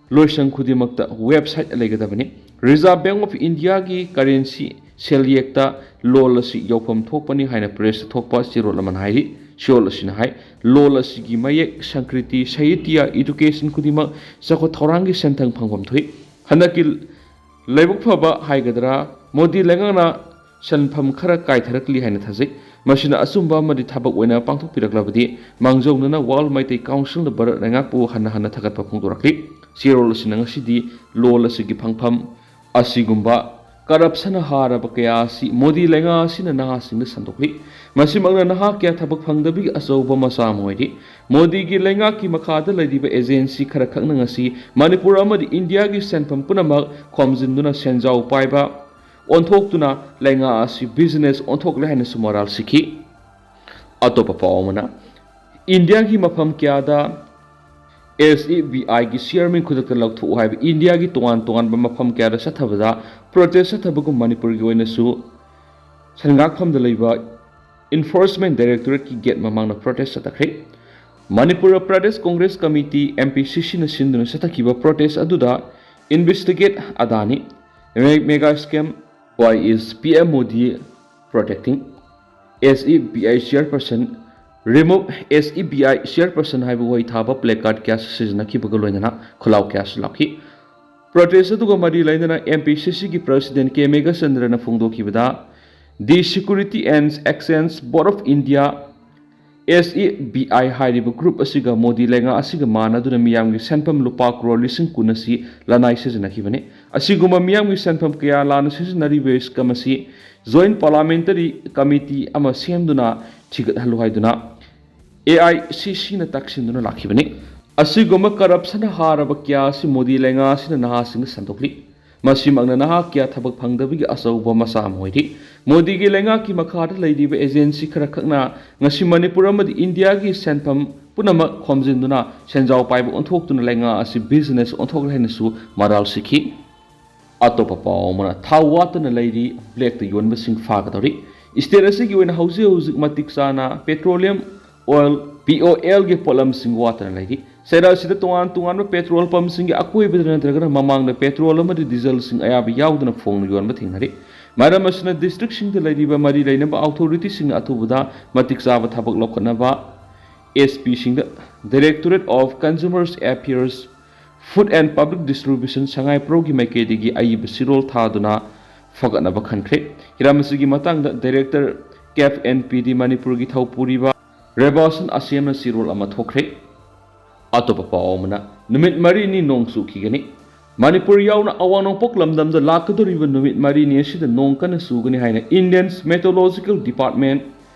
ꯂꯣꯏꯁꯪ ꯈꯨꯗꯤꯡꯃꯛꯇ website ꯂꯩꯒꯗꯕꯅꯤ꯫ Reserve Bank of India ꯒꯤ currency ꯁꯦꯜꯌꯦꯛꯇ ꯂꯣꯜ ꯑꯁꯤ ꯌꯥꯎꯐꯝ ꯊꯣꯛꯄꯅꯤ ꯍꯥꯏꯅ press ꯇ ꯊꯣꯛꯄ ꯆꯦꯔꯣꯜ ꯑꯃꯅ ꯍꯥꯏꯔꯤ꯫ ꯆꯦꯔꯣꯜ ꯑꯁꯤꯅ ꯍꯥꯏ, ꯂꯣꯜ ꯑꯁꯤꯒꯤ ꯃꯌꯦꯛ, ꯁꯪꯁꯀ꯭ꯔꯤꯇꯤ, ꯁꯥꯍꯤꯇ꯭ꯌ, education ꯈꯨꯗꯤꯡꯃꯛ ꯆꯥꯎꯈꯠ ꯊꯧꯔꯥꯡꯒꯤ ꯁꯦꯟꯊꯪ ꯐꯪꯐꯝ ꯊꯣꯛꯏ꯫ ꯍꯟꯗꯛꯀꯤ ꯂꯥꯏꯕꯛ ꯐꯕ ꯍꯥꯏꯒꯗ꯭ꯔꯥ, ꯃꯣꯗꯤ ꯂꯩꯉꯥꯛꯅ ꯁꯦꯟꯐꯝ ꯈꯔ ꯀꯥꯏꯊꯔꯛꯂꯤ ꯍꯥꯏꯅ ꯊꯥꯖꯩ꯫ ꯃꯁꯤꯅ ꯑꯆꯨꯝꯕ ꯑꯃꯗꯤ ꯊꯕꯛ ꯑꯣꯏꯅ ꯄꯥꯡꯊꯣꯛꯄꯤꯔꯛꯂꯕꯗꯤ ꯃꯥꯡꯖꯧꯅꯅ World Meitei Council ꯅ ꯚꯥꯔꯠ ꯂꯩꯉꯥꯛꯄꯨ ꯍꯟꯅ ꯍꯟꯅ ꯊꯥꯒꯠꯄ ꯐꯣꯡꯗꯣꯔꯛꯂꯤ꯫ ꯆꯦꯔꯣꯜ ꯑꯁꯤꯅ ꯉꯁꯤꯗꯤ ꯂꯣꯜ ꯑꯁꯤꯒꯤ ꯐꯪꯐꯝ ꯑꯁꯤꯒꯨꯝꯕ corruption ꯍꯥꯔꯕ ꯀꯌꯥ ꯑꯁꯤ ꯃꯣꯗꯤ ꯂꯩꯉꯥꯛ ꯑꯁꯤꯅ ꯅꯍꯥꯁꯤꯡꯗ ꯁꯟꯗꯣꯛꯂꯤ꯫ ꯃꯁꯤꯃꯛꯅ ꯅꯍꯥ ꯀꯌꯥ ꯊꯕꯛ ꯐꯪꯗꯕꯒꯤ ꯑꯆꯧꯕ ꯃꯆꯥꯛ ꯑꯃ ꯑꯣꯏꯔꯤ꯫ ꯃꯣꯗꯤꯒꯤ ꯂꯩꯉꯥꯛꯀꯤ ꯃꯈꯥꯗ ꯂꯩꯔꯤꯕ agency ꯈꯔꯈꯛꯅ ꯉꯁꯤ ꯃꯅꯤꯄꯨꯔ ꯑꯃꯗꯤ ꯏꯟꯗꯤꯌꯥꯒꯤ ꯁꯦꯟꯐꯝ ꯄꯨꯝꯅꯃꯛ ꯈꯣꯝꯖꯤꯟꯗꯨꯅ ꯁꯦꯟꯖꯥꯎ ꯄꯥꯏꯕ ꯑꯣꯟꯊꯣꯛꯇꯨꯅ ꯂꯩꯉꯥꯛ ꯑꯁꯤ business ꯑꯣꯟꯊꯣꯛꯂꯦ ꯍꯥꯏꯅꯁꯨ ꯃꯔꯥꯜ ꯁꯤꯈꯤ꯫ ꯑꯇꯣꯞꯄ ꯄꯥꯎ ꯑꯃꯅ, ꯏꯟꯗꯤꯌꯥꯒꯤ ꯃꯐꯝ ꯀꯌꯥꯗ S E B I ꯒꯤ chairman ꯈꯨꯗꯛꯇ ꯂꯧꯊꯣꯛꯎ ꯍꯥꯏꯕ ꯏꯟꯗꯤꯌꯥꯒꯤ ꯇꯣꯉꯥꯟ ꯇꯣꯉꯥꯟꯕ ꯃꯐꯝ ꯀꯌꯥꯗ ꯆꯠꯊꯕꯗ protest ꯆꯠꯊꯕꯒꯨꯝ ꯃꯅꯤꯄꯨꯔꯒꯤ ꯑꯣꯏꯅꯁꯨ ꯁꯦꯟꯒꯥꯛꯐꯝꯗ ꯂꯩꯕ Enforcement Directorate ꯀꯤ gate ꯃꯃꯥꯡꯗ protest ꯆꯠꯊꯈ꯭ꯔꯦ꯫ Manipur Pradesh congress committee, M P C C ꯅ ꯁꯤꯟꯗꯨꯅ ꯆꯠꯊꯈꯤꯕ protest ꯑꯗꯨꯗ Investigate Adani, Me-, Mega Scam, Why is P M Modi Protecting, S E B I Chairperson Remove S E B I chairperson ꯍꯥꯏꯕ ꯋꯥꯍꯩ ꯊꯥꯕ placard ꯀꯌꯥꯁꯨ ꯁꯤꯖꯤꯟꯅꯈꯤꯕꯒ ꯂꯣꯏꯅꯅ ꯈꯣꯜꯂꯥꯎ ꯀꯌꯥꯁꯨ ꯂꯥꯎꯈꯤ꯫ Protest ꯑꯗꯨꯒ ꯃꯔꯤ ꯂꯩꯅꯅ M P C C ꯒꯤ president K ꯃꯦꯘꯆꯟꯗ꯭ꯔꯅ ꯐꯣꯡꯗꯣꯛꯈꯤꯕꯗ, The Security and Exchange Board of India, S E B I ꯍꯥꯏꯔꯤꯕ group ꯑꯁꯤꯒ ꯃꯣꯗꯤ ꯂꯩꯉꯥꯛ ꯑꯁꯤꯒ ꯃꯥꯟꯅꯗꯨꯅ ꯃꯤꯌꯥꯝꯒꯤ ꯁꯦꯟꯐꯝ ꯂꯨꯄꯥ ꯀ꯭ꯔꯣꯔ ꯂꯤꯁꯤꯡ ꯀꯨꯟ ꯑꯁꯤ ꯂꯅꯥꯏ ꯁꯤꯖꯤꯟꯅꯈꯤꯕꯅꯤ꯫ ꯑꯁꯤꯒꯨꯝꯕ ꯃꯤꯌꯥꯝꯒꯤ ꯁꯦꯟꯐꯝ ꯀꯌꯥ ꯂꯥꯟꯅ ꯁꯤꯖꯤꯟꯅꯔꯤꯕ scam ꯑꯁꯤ Joint Parliamentary Committee ꯑꯃ ꯁꯦꯝꯗꯨꯅ ꯊꯤꯒꯠꯍꯜꯂꯨ ꯍꯥꯏꯗꯨꯅ A I C C ꯅ ꯇꯛꯁꯤꯟꯗꯨꯅ ꯂꯥꯛꯈꯤꯕꯅꯤ꯫ ꯑꯁꯤꯒꯨꯝꯕ corruption ꯍꯥꯔꯕ ꯀꯌꯥ ꯑꯁꯤ ꯃꯣꯗꯤ ꯂꯩꯉꯥꯛ ꯑꯁꯤꯅ ꯅꯍꯥꯁꯤꯡꯗ ꯁꯟꯗꯣꯛꯂꯤ꯫ ꯃꯁꯤꯃꯛꯅ ꯅꯍꯥ ꯀꯌꯥ ꯊꯕꯛ ꯐꯪꯗꯕꯒꯤ ꯑꯆꯧꯕ ꯃꯆꯥꯛ ꯑꯃ ꯑꯣꯏꯔꯤ꯫ ꯃꯣꯗꯤꯒꯤ ꯂꯩꯉꯥꯛꯀꯤ ꯃꯈꯥꯗ ꯂꯩꯔꯤꯕ agency ꯈꯔꯈꯛꯅ ꯉꯁꯤ ꯃꯅꯤꯄꯨꯔ ꯑꯃꯗꯤ ꯏꯟꯗꯤꯌꯥꯒꯤ ꯁꯦꯟꯐꯝ ꯄꯨꯝꯅꯃꯛ ꯈꯣꯝꯖꯤꯟꯗꯨꯅ ꯁꯦꯟꯖꯥꯎ ꯄꯥꯏꯕ ꯑꯣꯟꯊꯣꯛꯇꯨꯅ ꯂꯩꯉꯥꯛ ꯑꯁꯤ business ꯑꯣꯟꯊꯣꯛꯂꯦ ꯍꯥꯏꯅꯁꯨ ꯃꯔꯥꯜ ꯁꯤꯈꯤ꯫ ꯑꯇꯣꯞꯄ ꯄꯥꯎ ꯑꯃꯅ, ꯊꯥꯎ ꯋꯥꯠꯇꯅ ꯂꯩꯔꯤ, black ꯇ ꯌꯣꯟꯕꯁꯤꯡ ꯐꯥꯒꯗꯧꯔꯤ꯫ State ꯑꯁꯤꯒꯤ ꯑꯣꯏꯅ ꯍꯧꯖꯤꯛ ꯍꯧꯖꯤꯛ ꯃꯇꯤꯛ ꯆꯥꯅ petroleum oil, P O L ꯒꯤ ꯄꯣꯠꯂꯝꯁꯤꯡ ꯋꯥꯠꯇꯅ ꯂꯩꯔꯤ꯫ ꯆꯩꯔꯥꯛ ꯑꯁꯤꯗ ꯇꯣꯉꯥꯟ ꯇꯣꯉꯥꯟꯕ petrol pump ꯁꯤꯡꯒꯤ ꯑꯀꯣꯏꯕꯗ ꯅꯠꯇ꯭ꯔꯒꯅ ꯃꯃꯥꯡꯗ petrol ꯑꯃꯗꯤ diesel ꯁꯤꯡ ꯑꯌꯥꯕ ꯌꯥꯎꯗꯅ ꯐꯣꯡꯅ ꯌꯣꯟꯕ ꯊꯦꯡꯅꯔꯤ꯫ ꯃꯔꯝ ꯑꯁꯤꯅ district ꯁꯤꯡꯗ ꯂꯩꯔꯤꯕ ꯃꯔꯤ ꯂꯩꯅꯕ authority ꯁꯤꯡꯅ ꯑꯊꯨꯕꯗ ꯃꯇꯤꯛ ꯆꯥꯕ ꯊꯕꯛ ꯂꯧꯈꯠꯅꯕ S P ꯁꯤꯡꯗ, Directorate of Consumers Affairs, Food and Public Distribution ꯁꯉꯥꯏꯄ꯭ꯔꯧꯒꯤ ꯃꯥꯏꯀꯩꯗꯒꯤ ꯑꯏꯕ ꯆꯦꯔꯣꯜ ꯊꯥꯗꯨꯅ ꯐꯒꯠꯅꯕ ꯈꯟꯈ꯭ꯔꯦ꯫ ꯍꯤꯔꯝ ꯑꯁꯤꯒꯤ ꯃꯇꯥꯡꯗ Director Cap and P D ꯃꯅꯤꯄꯨꯔꯒꯤ ꯊꯧꯄꯨꯔꯤꯕ ꯔꯦꯕꯥꯁꯟ ꯑꯁꯦꯝꯅ ꯆꯦꯔꯣꯜ ꯑꯃ ꯊꯣꯛꯈ꯭ꯔꯦ꯫ ꯑꯇꯣꯞꯄ ꯄꯥꯎ ꯑꯃꯅ, ꯅꯨꯃꯤꯠ ꯃꯔꯤꯅꯤ ꯅꯣꯡ ꯆꯨꯈꯤꯒꯅꯤ꯫ ꯃꯅꯤꯄꯨꯔ ꯌꯥꯎꯅ ꯑꯋꯥꯡ ꯅꯣꯡꯄꯣꯛ ꯂꯝꯗꯝꯗ ꯂꯥꯛꯀꯗꯧꯔꯤꯕ ꯅꯨꯃꯤꯠ ꯃꯔꯤꯅꯤ ꯑꯁꯤꯗ ꯅꯣꯡ ꯀꯟꯅ ꯆꯨꯒꯅꯤ ꯍꯥꯏꯅ Indian Meteorological Department,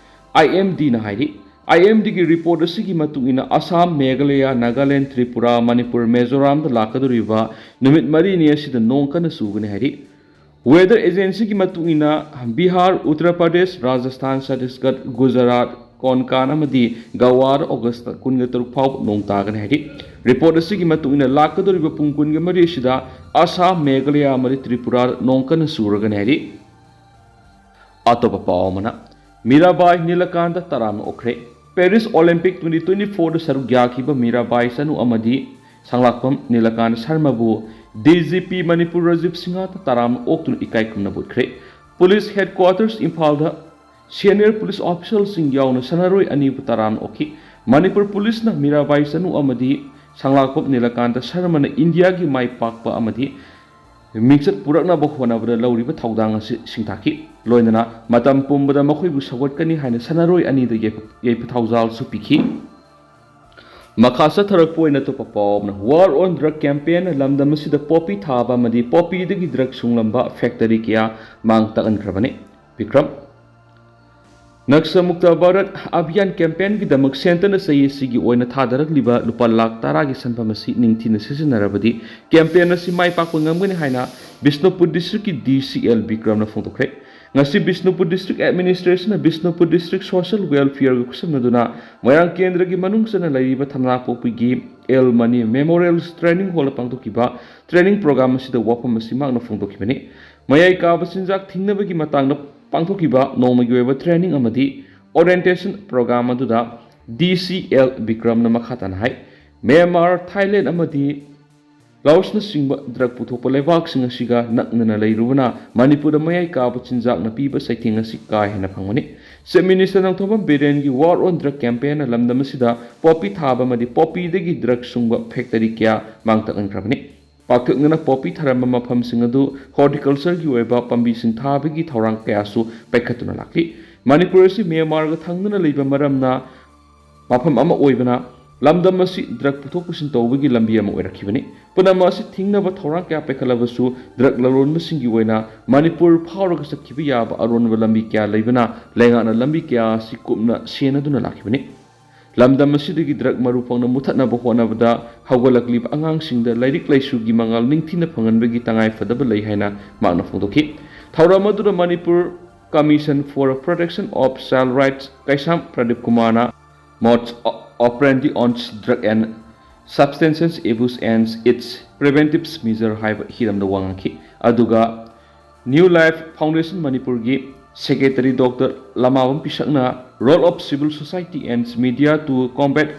I M D ꯅ ꯍꯥꯏꯔꯤ꯫ I M D ꯒꯤ report ꯑꯁꯤꯒꯤ ꯃꯇꯨꯡ ꯏꯟꯅ, ꯑꯁꯥꯝ, ꯃꯦꯘꯥꯂꯌꯥ, ꯅꯥꯒꯥꯂꯦꯟ, ꯇ꯭ꯔꯤꯄꯨꯔꯥ, ꯃꯅꯤꯄꯨꯔ, ꯃꯤꯖꯣꯔꯥꯝꯗ ꯂꯥꯛꯀꯗꯧꯔꯤꯕ ꯅꯨꯃꯤꯠ ꯃꯔꯤꯅꯤ ꯑꯁꯤꯗ ꯅꯣꯡ ꯀꯟꯅ ꯆꯨꯒꯅꯤ ꯍꯥꯏꯔꯤ꯫ Weather agency ꯒꯤ ꯃꯇꯨꯡ ꯏꯟꯅ, ꯕꯤꯍꯥꯔ, ꯎꯠꯇꯔ ꯄ꯭ꯔꯗꯦꯁ, ꯔꯥꯖꯁꯊꯥꯟ, ꯆꯇꯤꯁꯒꯔ, ꯒꯨꯖꯔꯥꯠ, ꯀꯣꯟꯀꯥꯟ ꯑꯃꯗꯤ ꯒꯋꯥꯗ August ꯀꯨꯟꯒ ꯇꯔꯨꯛ ꯐꯥꯎꯕ ꯅꯣꯡ ꯇꯥꯒꯅꯤ ꯍꯥꯏꯔꯤ꯫ Report ꯑꯁꯤꯒꯤ ꯃꯇꯨꯡ ꯏꯟꯅ, ꯂꯥꯛꯀꯗꯧꯔꯤꯕ ꯄꯨꯡ ꯀꯨꯟꯒ ꯃꯔꯤ ꯑꯁꯤꯗ ꯑꯁꯥꯝ, ꯃꯦꯘꯥꯂꯌꯥ ꯑꯃꯗꯤ ꯇ꯭ꯔꯤꯄꯨꯔꯥꯗ ꯅꯣꯡ ꯀꯟꯅ ꯆꯨꯔꯒꯅꯤ ꯍꯥꯏꯔꯤ꯫ ꯑꯇꯣꯞꯄ ꯄꯥꯎ ꯑꯃꯅ, ꯃꯤꯔꯥꯕꯥꯏ ꯅꯤꯂꯀꯥꯟꯇ ꯇꯔꯥꯝꯅ ꯑꯣꯛꯈ꯭ꯔꯦ꯫ Paris Olympic twenty twenty four ꯗ ꯁꯔꯨꯛ ꯌꯥꯈꯤꯕ ꯃꯤꯔꯥꯕꯥꯏ ꯆꯅꯨ ꯑꯃꯗꯤ ꯁꯪꯂꯥꯛꯄꯝ Nilakanta ꯁꯔꯃꯕꯨ D G P Manipur Rajiv ꯁꯤꯡꯍꯇ ꯇꯔꯥꯝꯅ ꯑꯣꯛꯇꯨꯅ ꯏꯀꯥꯏ ꯈꯨꯝꯅꯕ ꯎꯠꯈ꯭ꯔꯦ꯫ Police headquarters ꯏꯝꯐꯥꯜꯗ ꯁꯦꯅꯤꯌꯔ ꯄꯨꯂꯤꯁ ꯑꯣꯐꯤꯁꯤꯌꯦꯜꯁꯤꯡ ꯌꯥꯎꯅ ꯁꯥꯟꯅꯔꯣꯏ ꯑꯅꯤꯕꯨ ꯇꯔꯥꯝꯅ ꯑꯣꯛꯈꯤ꯫ ꯃꯅꯤꯄꯨꯔ ꯄꯨꯂꯤꯁꯅ ꯃꯤꯔꯥꯕꯥꯏ ꯆꯅꯨ ꯑꯃꯗꯤ ꯁꯪꯂꯥꯛꯄꯝ ꯅꯤꯂꯀꯥꯟꯇ ꯁꯔꯃꯅ ꯏꯟꯗꯤꯌꯥꯒꯤ ꯃꯥꯏ ꯄꯥꯛꯄ ꯑꯃꯗꯤ ꯃꯤꯡꯆꯠ ꯄꯨꯔꯛꯅꯕ ꯍꯣꯠꯅꯕꯗ ꯂꯧꯔꯤꯕ ꯊꯧꯗꯥꯡ ꯑꯁꯤ ꯁꯤꯡꯊꯥꯈꯤ꯫ ꯂꯣꯏꯅꯅ ꯃꯇꯝ ꯄꯨꯝꯕꯗ ꯃꯈꯣꯏꯕꯨ ꯁꯧꯒꯠꯀꯅꯤ ꯍꯥꯏꯅ ꯁꯥꯟꯅꯔꯣꯏ ꯑꯅꯤꯗ ꯌꯥꯏꯐ-, ꯌꯥꯏꯐ ꯊꯧꯖꯥꯜꯁꯨ ꯄꯤꯈꯤ꯫ ꯃꯈꯥ ꯆꯠꯊꯔꯛꯄ ꯑꯣꯏꯅ ꯑꯇꯣꯞꯄ ꯄꯥꯎ ꯑꯃꯅ, War on Drug campaign, ꯂꯝꯗꯝ ꯑꯁꯤꯗ ꯄꯣꯄꯤ ꯊꯥꯕ ꯑꯃꯗꯤ ꯄꯣꯄꯤꯗꯒꯤ ꯗ꯭ꯔꯒ ꯁꯨꯡꯂꯝꯕ ꯐꯦꯛꯇꯔꯤ ꯀꯌꯥ ꯃꯥꯡ ꯇꯥꯛꯍꯟꯈ꯭ꯔꯕꯅꯤ꯫ ꯕꯤꯀ꯭ꯔꯝ꯫ ꯅꯛꯁ ꯃꯨꯛꯇ ꯚꯥꯔꯠ ꯑꯚꯤꯌꯥꯟ ꯀꯦꯝꯄꯦꯟꯒꯤꯗꯃꯛ ꯁꯦꯟꯇꯔꯅ ꯆꯍꯤ ꯑꯁꯤꯒꯤ ꯑꯣꯏꯅ ꯊꯥꯗꯔꯛꯂꯤꯕ ꯂꯨꯄꯥ ꯂꯥꯈ ꯇꯔꯥꯒꯤ ꯁꯦꯟꯐꯝ ꯑꯁꯤ ꯅꯤꯡꯊꯤꯅ ꯁꯤꯖꯤꯟꯅꯔꯕꯗꯤ ꯀꯦꯝꯄꯦꯟ ꯑꯁꯤ ꯃꯥꯏ ꯄꯥꯛꯄ ꯉꯝꯒꯅꯤ ꯍꯥꯏꯅ ꯕꯤꯁꯅꯨꯄꯨꯔ ꯗꯤꯁꯇ꯭ꯔꯤꯛꯀꯤ ꯗꯤ ꯁꯤ ꯑꯦꯜ ꯕꯤꯀ꯭ꯔꯝꯅ ꯐꯣꯡꯗꯣꯛꯈ꯭ꯔꯦ꯫ ꯉꯁꯤ ꯕꯤꯁꯅꯨꯄꯨꯔ ꯗꯤꯁꯇ꯭ꯔꯤꯛ ꯑꯦꯗꯃꯤꯅꯤꯁꯇ꯭ꯔꯦꯁꯟꯅ ꯕꯤꯁꯅꯨꯄꯨꯔ ꯗꯤꯁꯇ꯭ꯔꯤꯛ ꯁꯣꯁꯤꯌꯦꯜ ꯋꯦꯜꯐꯤꯌꯔꯒ ꯈꯨꯠꯁꯝꯅꯗꯨꯅ ꯃꯣꯏꯔꯥꯡ ꯀꯦꯟꯗ꯭ꯔꯒꯤ ꯃꯅꯨꯡ ꯆꯟꯅ ꯂꯩꯔꯤꯕ ꯊꯝꯅꯥꯄꯣꯛꯄꯤꯒꯤ L Mani memorial training hall ꯄꯥꯡꯊꯣꯛꯈꯤꯕ ꯇ꯭ꯔꯦꯅꯤꯡ ꯄ꯭ꯔꯣꯒ꯭ꯔꯥꯝ ꯑꯁꯤꯗ ꯋꯥꯐꯝ ꯑꯁꯤ ꯃꯍꯥꯛꯅ ꯐꯣꯡꯗꯣꯛꯈꯤꯕꯅꯤ꯫ ꯃꯌꯥꯏ ꯀꯥꯕ ꯆꯤꯟꯖꯥꯛ ꯊꯤꯡꯅꯕꯒꯤ ꯃꯇꯥꯡꯗ ꯄꯥꯡꯊꯣꯛꯈꯤꯕ ꯅꯣꯡꯃꯒꯤ ꯑꯣꯏꯕ ꯇ꯭ꯔꯦꯅꯤꯡ ꯑꯃꯗꯤ ꯑꯣꯔꯤꯌꯦꯟꯇꯦꯁꯟ ꯄ꯭ꯔꯣꯒ꯭ꯔꯥꯝ ꯑꯗꯨꯗ ꯗꯤ ꯁꯤ ꯑꯦꯜ ꯕꯤꯀ꯭ꯔꯝꯅ ꯃꯈꯥ ꯇꯥꯅ ꯍꯥꯏ, ꯃ꯭ꯌꯥꯟꯃꯥꯔ, ꯊꯥꯏꯂꯦꯟꯗ ꯑꯃꯗꯤ ꯂꯥꯑꯣꯁꯅꯆꯤꯡꯕ ꯗ꯭ꯔꯒ ꯄꯨꯊꯣꯛꯄ ꯂꯩꯕꯥꯛꯁꯤꯡ ꯑꯁꯤꯒ ꯅꯛꯅꯅ ꯂꯩꯔꯨꯕꯅ ꯃꯅꯤꯄꯨꯔꯗ ꯃꯌꯥꯏ ꯀꯥꯕ ꯆꯤꯟꯖꯥꯛꯅ ꯄꯤꯕ ꯆꯩꯊꯦꯡ ꯑꯁꯤ ꯀꯥ ꯍꯦꯟꯅ ꯐꯪꯕꯅꯤ꯫ ꯆꯤꯐ ꯃꯤꯅꯤꯁꯇꯔ ꯅꯣꯡꯊꯣꯝꯕꯝ ꯕꯤꯔꯦꯟꯒꯤ War on Drug campaignꯅ ꯂꯝꯗꯝ ꯑꯁꯤꯗ ꯄꯣꯄꯤ ꯊꯥꯕ ꯑꯃꯗꯤ ꯄꯣꯄꯤꯗꯒꯤ ꯗ꯭ꯔꯒ ꯁꯨꯡꯕ ꯐꯦꯛꯇꯔꯤ ꯀꯌꯥ ꯃꯥꯡ ꯇꯥꯛꯍꯟꯈ꯭ꯔꯕꯅꯤ꯫ ꯄꯥꯛꯇꯛꯅꯅ ꯄꯣꯄꯤ ꯊꯥꯔꯝꯕ ꯃꯐꯝꯁꯤꯡ ꯑꯗꯨ ꯍꯣꯔꯇꯤꯀꯜꯆꯔꯒꯤ ꯑꯣꯏꯕ ꯄꯥꯝꯕꯤꯁꯤꯡ ꯊꯥꯕꯒꯤ ꯊꯧꯔꯥꯡ ꯀꯌꯥꯁꯨ ꯄꯥꯏꯈꯠꯇꯨꯅ ꯂꯥꯛꯂꯤ꯫ ꯃꯅꯤꯄꯨꯔ ꯑꯁꯤ ꯃ꯭ꯌꯥꯟꯃꯥꯔꯒ ꯊꯪꯅꯅ ꯂꯩꯕ ꯃꯔꯝꯅ ꯃꯐꯝ ꯑꯃ ꯑꯣꯏꯕꯅ ꯂꯝꯗꯝ ꯑꯁꯤ ꯗ꯭ꯔꯒ ꯄꯨꯊꯣꯛ ꯄꯨꯁꯤꯟ ꯇꯧꯕꯒꯤ ꯂꯝꯕꯤ ꯑꯃ ꯑꯣꯏꯔꯛꯈꯤꯕꯅꯤ꯫ ꯄꯨꯝꯅꯃꯛ ꯑꯁꯤ ꯊꯤꯡꯅꯕ ꯊꯧꯔꯥꯡ ꯀꯌꯥ ꯄꯥꯏꯈꯠꯂꯕꯁꯨ ꯗ꯭ꯔꯒ ꯂꯂꯣꯟꯕꯁꯤꯡꯒꯤ ꯑꯣꯏꯅ ꯃꯅꯤꯄꯨꯔ ꯐꯥꯎꯔꯒ ꯆꯠꯈꯤꯕ ꯌꯥꯕ ꯑꯔꯣꯟꯕ ꯂꯝꯕꯤ ꯀꯌꯥ ꯂꯩꯕꯅ ꯂꯩꯉꯥꯛꯅ ꯂꯝꯕꯤ ꯀꯌꯥ ꯑꯁꯤ ꯀꯨꯞꯅ ꯁꯦꯟꯅꯗꯨꯅ ꯂꯥꯛꯈꯤꯕꯅꯤ꯫ ꯂꯝꯗꯝ ꯑꯁꯤꯗꯒꯤ ꯗ꯭ꯔꯒ ꯃꯔꯨ ꯐꯪꯅ ꯃꯨꯊꯠꯅꯕ ꯍꯣꯠꯅꯕꯗ ꯍꯧꯒꯠꯂꯛꯂꯤꯕ ꯑꯉꯥꯡꯁꯤꯡꯗ ꯂꯥꯏꯔꯤꯛ ꯂꯥꯏꯁꯨꯒꯤ ꯃꯉꯥꯜ ꯅꯤꯡꯊꯤꯅ ꯐꯪꯍꯟꯕꯒꯤ ꯇꯉꯥꯏ ꯐꯗꯕ ꯂꯩ ꯍꯥꯏꯅ ꯃꯍꯥꯛꯅ ꯐꯣꯡꯗꯣꯛꯈꯤ꯫ ꯊꯧꯔꯝ ꯑꯗꯨꯗ Manipur Commission for Protection of Child Rights ꯀꯩꯁꯥꯝ ꯄ꯭ꯔꯗꯤꯞ ꯀꯨꯃꯥꯔꯅ Modus Operandi on Drug and Substances Abuse and Its Preventives Measure ꯍꯥꯏꯕ ꯍꯤꯔꯝꯗ ꯋꯥ ꯉꯥꯡꯈꯤ꯫ ꯑꯗꯨꯒ New Life Foundation ꯃꯅꯤꯄꯨꯔꯒꯤ ꯁꯦꯀ꯭ꯔꯦꯇꯔꯤ ꯗꯣꯛꯇꯔ ꯂꯃꯥꯕꯝ ꯄꯤꯁꯛꯅ Role of Civil Society and Media to Combat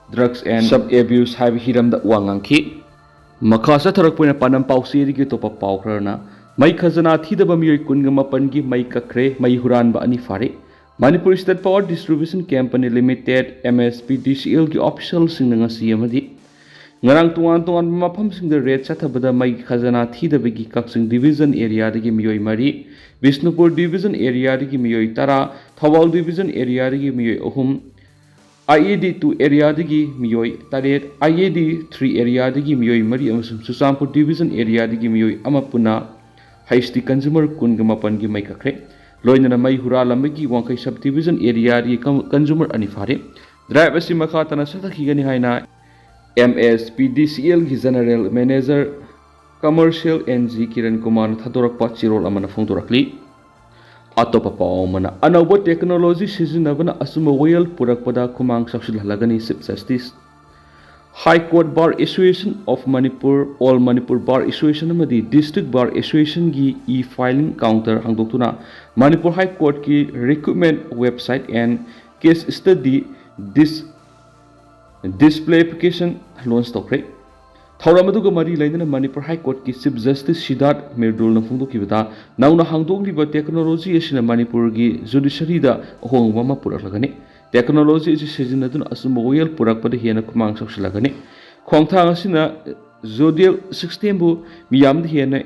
Drugs and Sub Abuse ꯍꯥꯏꯕ ꯍꯤꯔꯝꯗ ꯋꯥ ꯉꯥꯡꯈꯤ꯫ ꯃꯈꯥ ꯆꯠꯊꯔꯛꯄ ꯑꯣꯏꯅ ꯄꯥꯟꯗꯝ ꯄꯥꯎꯆꯦꯗꯒꯤ ꯑꯇꯣꯞꯄ ꯄꯥꯎ ꯈꯔꯅ, ꯃꯩ ꯈꯖꯅꯥ ꯊꯤꯗꯕ ꯃꯤꯑꯣꯏ ꯀꯨꯟꯒ ꯃꯥꯄꯟꯒꯤ ꯃꯩ ꯀꯛꯈ꯭ꯔꯦ, ꯃꯩ ꯍꯨꯔꯥꯟꯕ ꯑꯅꯤ ꯐꯥꯔꯦ꯫ Manipur State Power Distribution Company Limited, M S P D C L ꯒꯤ officialꯁꯤꯡꯅ ꯉꯁꯤ ꯑꯃꯗꯤ ꯉꯔꯥꯡ ꯇꯣꯉꯥꯟ ꯇꯣꯉꯥꯟꯕ ꯃꯐꯝꯁꯤꯡꯗ raid ꯆꯠꯊꯕꯗ ꯃꯩꯒꯤ ꯈꯖꯅꯥ ꯊꯤꯗꯕꯒꯤ ꯀꯛꯆꯤꯡ division areaꯗꯒꯤ ꯃꯤꯑꯣꯏ ꯃꯔꯤ, ꯕꯤꯁꯅꯨꯄꯨꯔ division areaꯗꯒꯤ ꯃꯤꯑꯣꯏ ꯇꯔꯥ, ꯊꯧꯕꯥꯜ division areaꯗꯒꯤ ꯃꯤꯑꯣꯏ ꯑꯍꯨꯝ, I A D two areaꯗꯒꯤ ꯃꯤꯑꯣꯏ ꯇꯔꯦꯠ, I A D three areaꯗꯒꯤ ꯃꯤꯑꯣꯏ ꯃꯔꯤ ꯑꯃꯁꯨꯡ ꯆꯨꯔꯆꯥꯟꯄꯨꯔ division areaꯗꯒꯤ ꯃꯤꯑꯣꯏ ꯑꯃ ꯄꯨꯟꯅ H T consumer ꯀꯨꯟꯒ ꯃꯥꯄꯟꯒꯤ ꯃꯩ ꯀꯛꯈ꯭ꯔꯦ꯫ ꯂꯣꯏꯅꯅ ꯃꯩ ꯍꯨꯔꯥꯜꯂꯝꯕꯒꯤ ꯋꯥꯡꯈꯩ sub division areaꯗꯒꯤ con-, consumer ꯑꯅꯤ ꯐꯥꯔꯦ꯫ Drive ꯑꯁꯤ ꯃꯈꯥ ꯇꯥꯅ ꯆꯠꯊꯈꯤꯒꯅꯤ ꯍꯥꯏꯅ M S P D C Lꯒꯤ General Manager Commercial N G Kiran ꯀꯨꯃꯥꯔꯅ ꯊꯥꯗꯣꯔꯛꯄ ꯆꯦꯔꯣꯜ ꯑꯃꯅ ꯐꯣꯡꯗꯣꯔꯛꯂꯤ꯫ ꯑꯇꯣꯞꯄ ꯄꯥꯎ ꯑꯃꯅ, ꯑꯅꯧꯕ technology ꯁꯤꯖꯤꯟꯅꯕꯅ ꯑꯆꯨꯝꯕ ꯋꯥꯌꯦꯜ ꯄꯨꯔꯛꯄꯗ ꯈꯨꯃꯥꯡ ꯆꯥꯎꯁꯤꯜꯍꯜꯂꯒꯅꯤ Chief Justice꯫ High Court Bar Association of Manipur, All Manipur Bar Association ꯑꯃꯗꯤ District Bar Associationꯒꯤ e-filing counter ꯍꯥꯡꯗꯣꯛꯇꯨꯅ Manipur High Courtꯀꯤ recruitment website and case study dis-, display application launch ꯇꯧꯈ꯭ꯔꯦ꯫ ꯊꯧꯔꯝ ꯑꯗꯨꯒ ꯃꯔꯤ ꯂꯩꯅꯅ ꯃꯅꯤꯄꯨꯔ High Courtꯀꯤ Chief Justice ꯁꯤꯗꯥꯔꯊ ꯃꯤꯔꯗꯨꯜꯅ ꯐꯣꯡꯗꯣꯛꯈꯤꯕꯗ, ꯅꯧꯅ ꯍꯥꯡꯗꯣꯛꯂꯤꯕ technology ꯑꯁꯤꯅ ꯃꯅꯤꯄꯨꯔꯒꯤ judiciaryꯗ ꯑꯍꯣꯡꯕ ꯑꯃ ꯄꯨꯔꯛꯂꯒꯅꯤ꯫ Technology ꯑꯁꯤ ꯁꯤꯖꯤꯟꯅꯗꯨꯅ ꯑꯆꯨꯝꯕ ꯋꯥꯌꯦꯜ ꯄꯨꯔꯛꯄꯗ ꯍꯦꯟꯅ ꯈꯨꯃꯥꯡ ꯆꯥꯎꯁꯤꯜꯂꯒꯅꯤ꯫ ꯈꯣꯡꯊꯥꯡ ꯑꯁꯤꯅ judicial systemꯕꯨ ꯃꯤꯌꯥꯝꯗ ꯍꯦꯟꯅ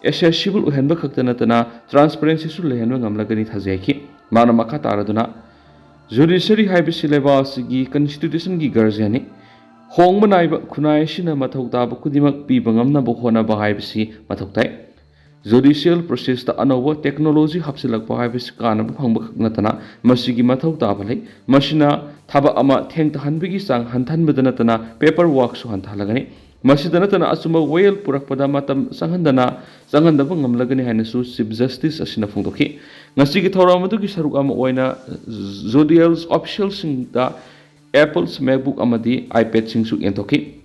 accessible ꯑꯣꯏꯍꯟꯕ ꯈꯛꯇ ꯅꯠꯇꯅ transparencyꯁꯨ ꯂꯩꯍꯟꯕ ꯉꯝꯂꯒꯅꯤ ꯊꯥꯖꯩ ꯍꯥꯏꯈꯤ꯫ ꯃꯥꯅ ꯃꯈꯥ ꯇꯥꯔꯗꯨꯅ, judiciary ꯍꯥꯏꯕꯁꯤ ꯂꯩꯕꯥꯛ ꯑꯁꯤꯒꯤ constitutionꯒꯤ guardianꯅꯤ꯫ ꯍꯣꯡꯕ ꯅꯥꯏꯕ ꯈꯨꯟꯅꯥꯏ ꯑꯁꯤꯅ ꯃꯊꯧ ꯇꯥꯕ ꯈꯨꯗꯤꯡꯃꯛ ꯄꯤꯕ ꯉꯝꯅꯕ ꯍꯣꯠꯅꯕ ꯍꯥꯏꯕꯁꯤ ꯃꯊꯧ ꯇꯥꯏ꯫ Judicial processꯇ ꯑꯅꯧꯕ technology ꯍꯥꯞꯆꯤꯜꯂꯛꯄ ꯍꯥꯏꯕꯁꯤ ꯀꯥꯟꯅꯕ ꯐꯪꯕ ꯈꯛ ꯅꯠꯇꯅ ꯃꯁꯤꯒꯤ ꯃꯊꯧ ꯇꯥꯕ ꯂꯩ꯫ ꯃꯁꯤꯅ ꯊꯕꯛ ꯑꯃ ꯊꯦꯡꯊꯍꯟꯕꯒꯤ ꯆꯥꯡ ꯍꯟꯊꯍꯟꯕꯗ ꯅꯠꯇꯅ paperworkꯁꯨ ꯍꯟꯊꯍꯜꯂꯒꯅꯤ꯫ ꯃꯁꯤꯗ ꯅꯠꯇꯅ ꯑꯆꯨꯝꯕ ꯋꯥꯌꯦꯜ ꯄꯨꯔꯛꯄꯗ ꯃꯇꯝ ꯆꯪꯍꯟꯗꯅ, ꯆꯪꯍꯟꯗꯕ ꯉꯝꯂꯒꯅꯤ ꯍꯥꯏꯅꯁꯨ Chief Justice ꯑꯁꯤꯅ ꯐꯣꯡꯗꯣꯛꯈꯤ꯫ ꯉꯁꯤꯒꯤ ꯊꯧꯔꯝ ꯑꯗꯨꯒꯤ ꯁꯔꯨꯛ ꯑꯃ ꯑꯣꯏꯅ judicial officialꯁꯤꯡꯗ Apple's MacBook ꯑꯃꯗꯤ iPadꯁꯤꯡꯁꯨ ꯌꯦꯟꯊꯣꯛꯈꯤ꯫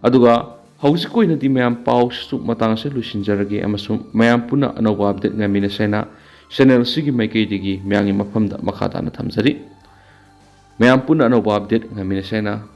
ꯑꯗꯨꯒ ꯍꯧꯖꯤꯛꯀꯤ ꯑꯣꯏꯅꯗꯤ ꯃꯌꯥꯝ ꯄꯥꯎꯁꯤꯁꯨ ꯃꯇꯥꯡ ꯑꯁꯤꯗ ꯂꯣꯏꯁꯤꯟꯖꯔꯒꯦ ꯑꯃꯁꯨꯡ ꯃꯌꯥꯝ ꯄꯨꯟꯅ ꯑꯅꯧꯕ update ꯉꯥꯏꯃꯤꯟꯅꯁꯦ ꯍꯥꯏꯅ channel ꯑꯁꯤꯒꯤ ꯃꯥꯏꯀꯩꯗꯒꯤ ꯃꯌꯥꯝꯒꯤ ꯃꯐꯝꯗ ꯃꯈꯥ ꯇꯥꯅ ꯊꯝꯖꯔꯤ꯫ ꯃꯌꯥꯝ ꯄꯨꯟꯅ ꯑꯅꯧꯕ update ꯉꯥꯏꯃꯤꯟꯅꯁꯦ ꯍꯥꯏꯅ